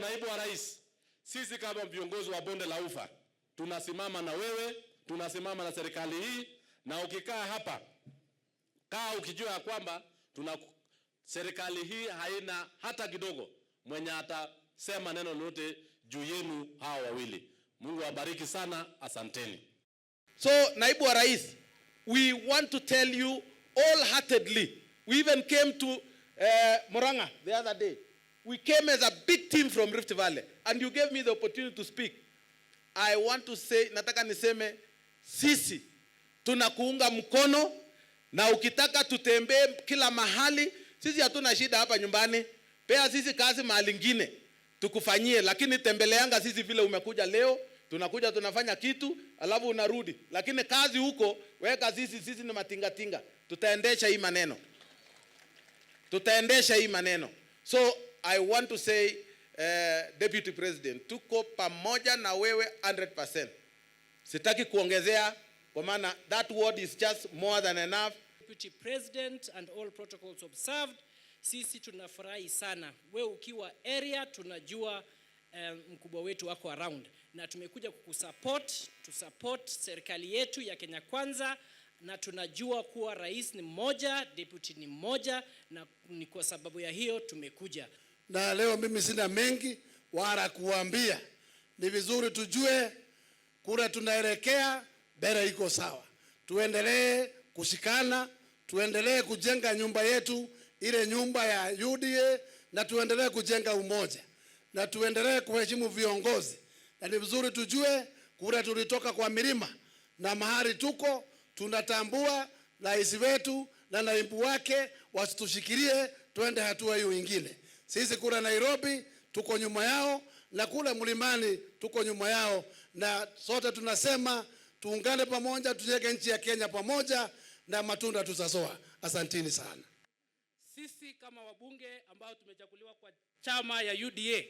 Naibu wa Rais, sisi kama viongozi wa Bonde la Ufa tunasimama na wewe, tunasimama na serikali hii, na ukikaa hapa, kaa ukijua ya kwamba tuna serikali hii haina hata kidogo mwenye atasema neno lolote juu yenu hawa wawili. Mungu awabariki sana, asanteni. So, Naibu wa Rais, we want to tell you wholeheartedly. We even came to Murang'a the other day. We came as a big team from Rift Valley, and you gave me the opportunity to speak. I want to say, nataka niseme sisi tunakuunga mkono na ukitaka tutembee kila mahali, sisi hatuna shida hapa nyumbani. Pea sisi kazi mahali ingine tukufanyie, lakini tembeleanga sisi vile umekuja leo, tunakuja tunafanya kitu alafu unarudi, lakini kazi huko weka sisi, sisi ni matingatinga, tutaendesha hii maneno, tutaendesha hii maneno. So I want to say, Deputy President, tuko pamoja na wewe 100%. Sitaki kuongezea kwa maana that word is just more than enough. Deputy President and all protocols observed. Sisi tunafurahi sana, we ukiwa area tunajua mkubwa wetu wako around, na tumekuja kukusupport, to support serikali yetu ya Kenya Kwanza, na tunajua kuwa rais ni mmoja, deputy ni mmoja, na ni kwa sababu ya hiyo tumekuja. Na leo mimi sina mengi wala kuambia. Ni vizuri tujue kura tunaelekea mbele iko sawa, tuendelee kushikana, tuendelee kujenga nyumba yetu, ile nyumba ya UDA, na tuendelee kujenga umoja na tuendelee kuheshimu viongozi, na ni vizuri tujue kura tulitoka kwa milima na mahali tuko tunatambua rais wetu na naibu wake wasitushikilie twende hatua hiyo ingine. Sisi kule Nairobi tuko nyuma yao na kule mlimani tuko nyuma yao, na sote tunasema tuungane pamoja, tujenge nchi ya Kenya pamoja na matunda tutazoa. Asanteni sana. Sisi kama wabunge ambao tumechaguliwa kwa chama ya UDA,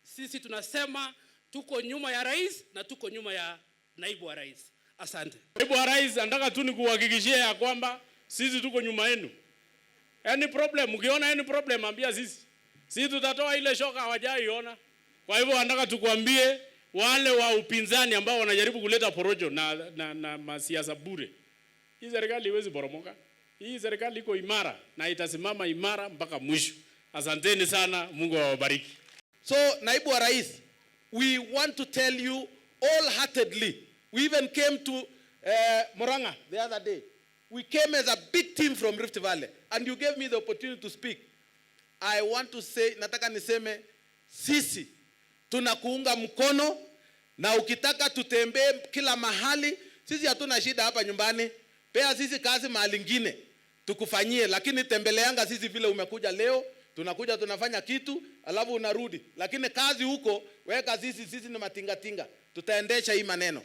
sisi tunasema tuko nyuma ya rais na tuko nyuma ya naibu wa rais. Asante. Naibu wa Rais, nataka tu nikuhakikishie ya kwamba sisi tuko nyuma yenu. Any problem, ukiona any problem ambia sisi. Sisi tutatoa ile shoka hawajaiona. Kwa hivyo nataka tukwambie wale wa upinzani ambao wanajaribu kuleta porojo na masiasa bure. Hii serikali haiwezi poromoka. Hii serikali iko imara na itasimama imara mpaka mwisho. Asanteni sana, Mungu awabariki. So, Naibu wa Rais, we want to tell you wholeheartedly. We even came to Murang'a the other day. We came as a big team from Rift Valley, and you gave me the opportunity to speak. I want to say, nataka niseme sisi tunakuunga mkono na ukitaka tutembee kila mahali, sisi hatuna shida hapa nyumbani. Pea sisi kazi mahali ingine tukufanyie, lakini tembeleanga sisi vile umekuja leo, tunakuja tunafanya kitu alafu unarudi, lakini kazi huko weka sisi, sisi ni matingatinga, tutaendesha hii maneno,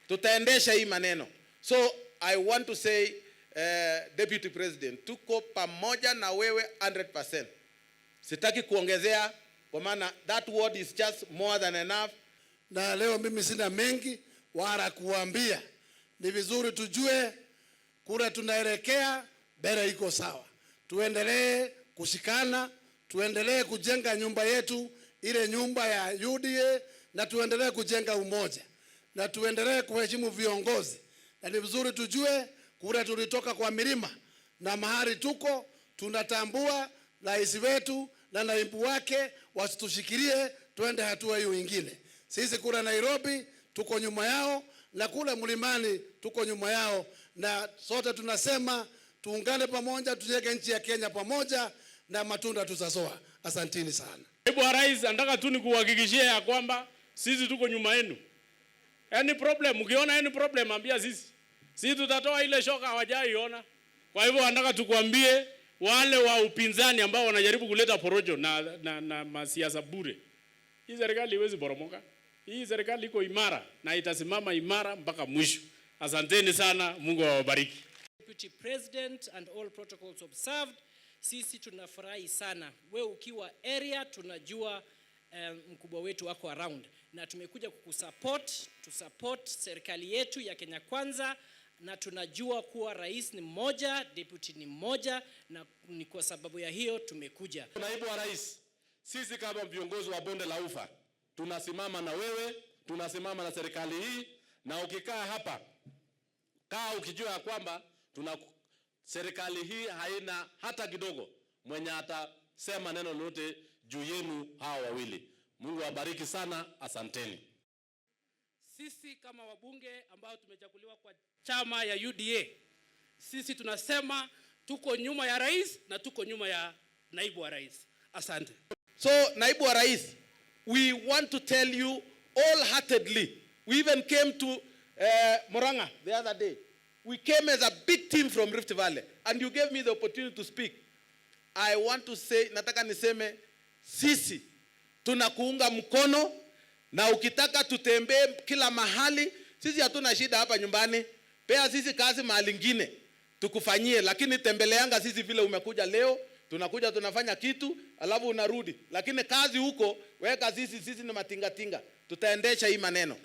tutaendesha hii maneno. So I want to say, Deputy President, tuko pamoja na wewe 100%. Sitaki kuongezea kwa maana that word is just more than enough. Na leo mimi sina mengi wala kuambia. Ni vizuri tujue kura tunaelekea mbele iko sawa, tuendelee kushikana, tuendelee kujenga nyumba yetu, ile nyumba ya UDA, na tuendelee kujenga umoja na tuendelee kuheshimu viongozi, na ni vizuri tujue kura tulitoka kwa milima na mahali tuko tunatambua rais wetu na naibu wake wasitushikilie twende hatua hiyo ingine. Sisi kule Nairobi tuko nyuma yao na kule mlimani tuko nyuma yao, na sote tunasema tuungane pamoja, tujenge nchi ya Kenya pamoja na matunda tutazoa. Asanteni sana. Naibu wa Rais, nataka tu nikuhakikishie ya kwamba sisi tuko nyuma yenu. Any problem, ukiona any problem ambia sisi. Sisi tutatoa ile shoka hawajaiona. Kwa hivyo nataka tukwambie wale wa upinzani ambao wanajaribu kuleta porojo na masiasa bure. Hii serikali haiwezi poromoka. Hii serikali iko imara na itasimama imara mpaka mwisho. Asanteni sana, Mungu awabariki. Deputy President and all protocols observed. Sisi tunafurahi sana, we ukiwa area tunajua mkubwa wetu wako around, na tumekuja kukusupport, to support serikali yetu ya Kenya Kwanza, na tunajua kuwa rais ni mmoja, deputy ni mmoja, na ni kwa sababu ya hiyo tumekuja. Naibu wa Rais, Sisi kama viongozi wa bonde la Ufa tunasimama na wewe, tunasimama na serikali hii, na ukikaa hapa, kaa ukijua ya kwamba tuna serikali hii haina hata kidogo mwenye atasema neno lolote juu yenu hawa wawili. Mungu awabariki sana, asanteni. Sisi kama wabunge ambao tumechaguliwa kwa chama ya UDA, sisi tunasema tuko nyuma ya rais na tuko nyuma ya naibu wa rais. Asante. So, naibu wa rais, we want to tell you wholeheartedly. We even came to Murang'a the other day. We came as a big team from Rift Valley and you gave me the opportunity to speak. I want to say, nataka niseme sisi tunakuunga mkono na ukitaka tutembee kila mahali, sisi hatuna shida hapa nyumbani. Pea sisi kazi mahali ingine tukufanyie, lakini tembeleanga sisi vile umekuja leo, tunakuja tunafanya kitu alafu unarudi, lakini kazi huko weka sisi, sisi ni matingatinga, tutaendesha hii maneno,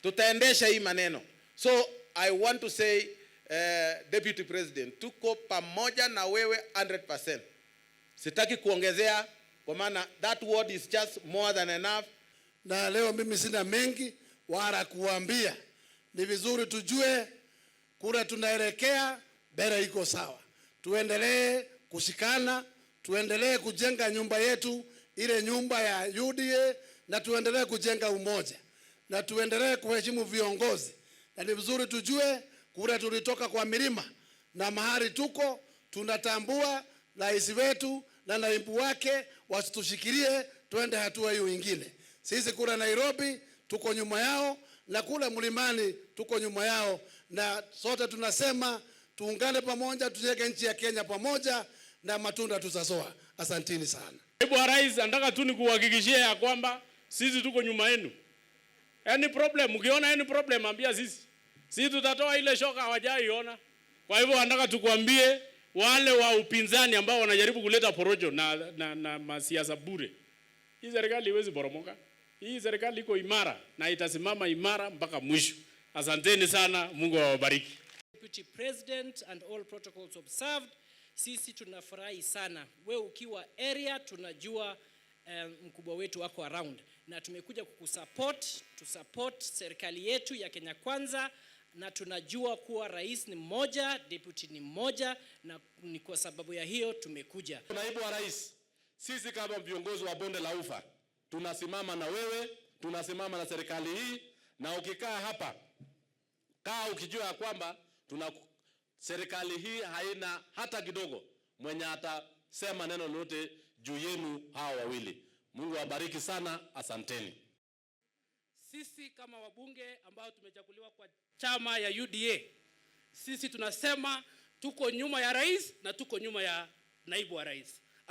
tutaendesha hii maneno. So I want to say Deputy President, tuko pamoja na wewe 100%. Sitaki kuongezea kwa maana that word is just more than enough. Na leo mimi sina mengi wala kuambia, ni vizuri tujue kule tunaelekea, mbele iko sawa. Tuendelee kushikana, tuendelee kujenga nyumba yetu, ile nyumba ya UDA, na tuendelee kujenga umoja na tuendelee kuheshimu viongozi, na ni vizuri tujue kule tulitoka kwa milima na mahali tuko, tunatambua rais wetu na naibu wake, wasitushikilie twende hatua hiyo ingine. Sisi kule Nairobi tuko nyuma yao na kule mlimani tuko nyuma yao, na sote tunasema tuungane pamoja, tujenge nchi ya Kenya pamoja na matunda tutazoa. Asanteni sana. Naibu wa rais, nataka tu nikuhakikishie ya kwamba sisi tuko nyuma yenu. Any problem, ukiona any problem ambia sisi. Sisi tutatoa ile shoka hawajaiona. Kwa hivyo nataka tukwambie wale wa upinzani ambao wanajaribu kuleta porojo na masiasa bure. Hii serikali haiwezi poromoka. Hii serikali iko imara na itasimama imara mpaka mwisho. Asanteni sana, Mungu awabariki. Deputy President and all protocols observed. Sisi tunafurahi sana. We ukiwa area tunajua mkubwa wetu wako around na tumekuja kukusupport, tusupport serikali yetu ya Kenya Kwanza, na tunajua kuwa rais ni mmoja, deputy ni mmoja, na ni kwa sababu ya hiyo tumekuja. Naibu wa rais, sisi kama viongozi wa bonde la Ufa tunasimama na wewe, tunasimama na serikali hii, na ukikaa hapa, kaa ukijua ya kwamba tuna serikali hii haina hata kidogo mwenye atasema neno lolote juu yenu hawa wawili. Mungu awabariki sana, asanteni. Sisi kama wabunge ambao tumechaguliwa kwa chama ya UDA, sisi tunasema tuko nyuma ya rais na tuko nyuma ya naibu wa rais.